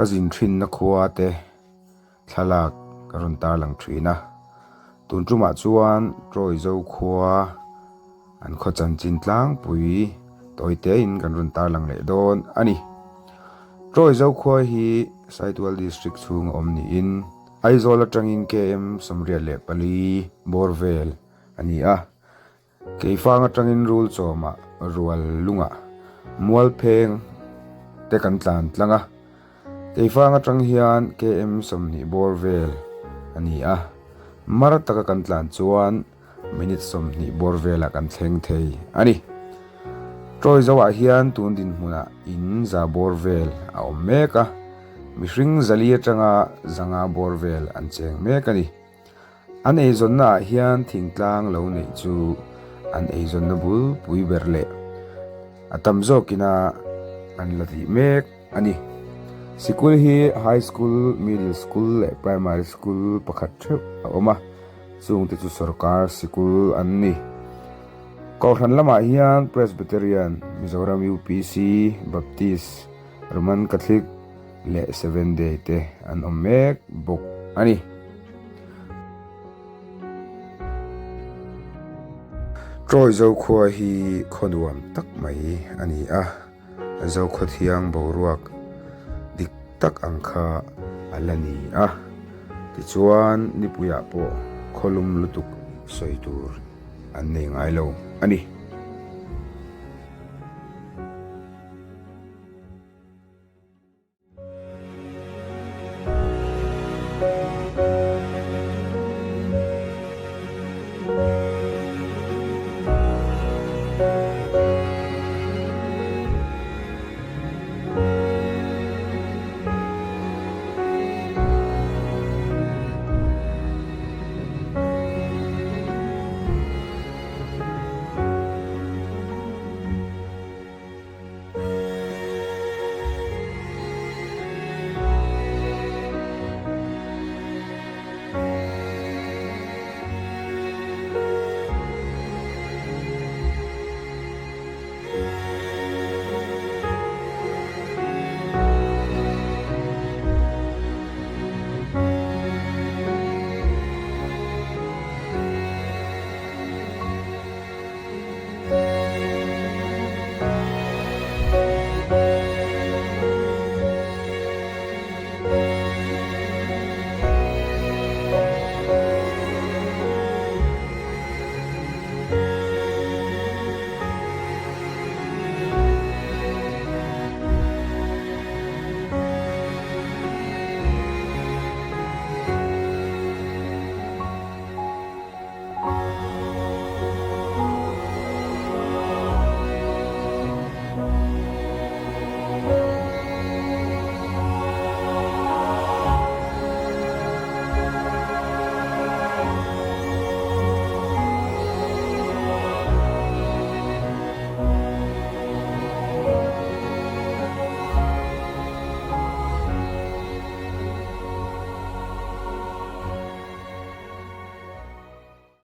Ka zin thinna khua te thlalak ka rawn tarlang thin a. Tun tumah chuan Troy Zokhua an khaw chanchin tlangpui tawi tein kan rawn tarlang leh dawn a ni. Troy Zokhua hi Saitual District chhunga awm niin Aizawl atangin KM 84 bawr vel a ni a. Keifang atangin rul chawmah rual lungah mualpheng te kan tlan tlang a, Keifang atang hian KM 20 bawr vel a ni a, mar taka kan tlan chuan minute 20 bawr velah kan thleng thei a ni. Troy zoah hian tun dinhmunah in za bawr vel a awm mek a, mihring zali atanga zanga bawr vel an cheng mek a ni. An eizawnna ah hian thingtlang lo neih chu an eizawnna bul pui ber leh a tam zawkina an la tih mek a ni. Sikul hi High School, Middle School leh Primary School pakhat theuh a awm a, chungte chu sawrkar sikul an ni. Kohhran lamah hian Presbyterian, Mizoram UPC, Baptist, Roman Catholic, leh Seven Day te an awm mek bawk a ni. Troy Zokhua hi khaw nuam tak mai a ni a, Zokhaw thiang boruak dik tak ang kha a la ni a, tichuan nipuiah pawh khawlum lutuk sawi tur an nei ngai lo a ni.